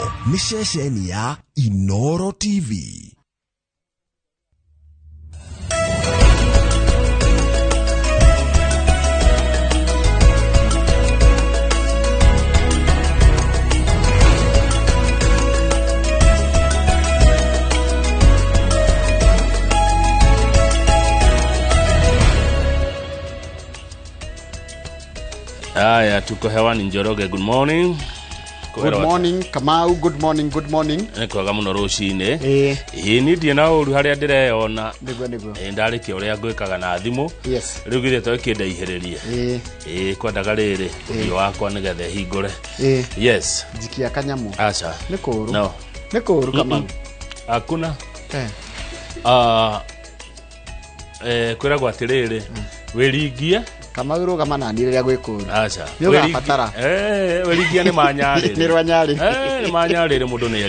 Nĩ ceceni ya Inoro TV. Haya, tuko hewani. Njoroge, good morning. Good morning, Kamau. Good morning, good morning. Nĩ kwega mũno rũcinĩ. Ĩĩ. Ĩĩ, niĩ ndirĩ na ũru harĩa ndĩreyona. Nĩguo, nĩguo. Ĩĩ, ndarĩkia ũrĩa ngwĩkaga na thimũ. Rĩu githĩ to ĩkĩndaihĩrĩrie. Ĩĩ, kwendaga rĩrĩ ũthiũ wakwa nĩgetha ĩhingũre. Yes. Njikia kanyamũ. Aca. Nĩ kũũru. No. Nĩ kũũru, Kamau. Hakuna. Eh. Ah, kwĩragwo atĩrĩrĩ, wĩringie. Kamau, rũgama nani rĩrĩa gwĩ kũũru. Aca. Nĩ ũgabatara. Wĩringie nĩ manyarĩrĩ. Nĩ rwanyarĩrĩ. Nĩ manyarĩrĩ, mũndũ nĩ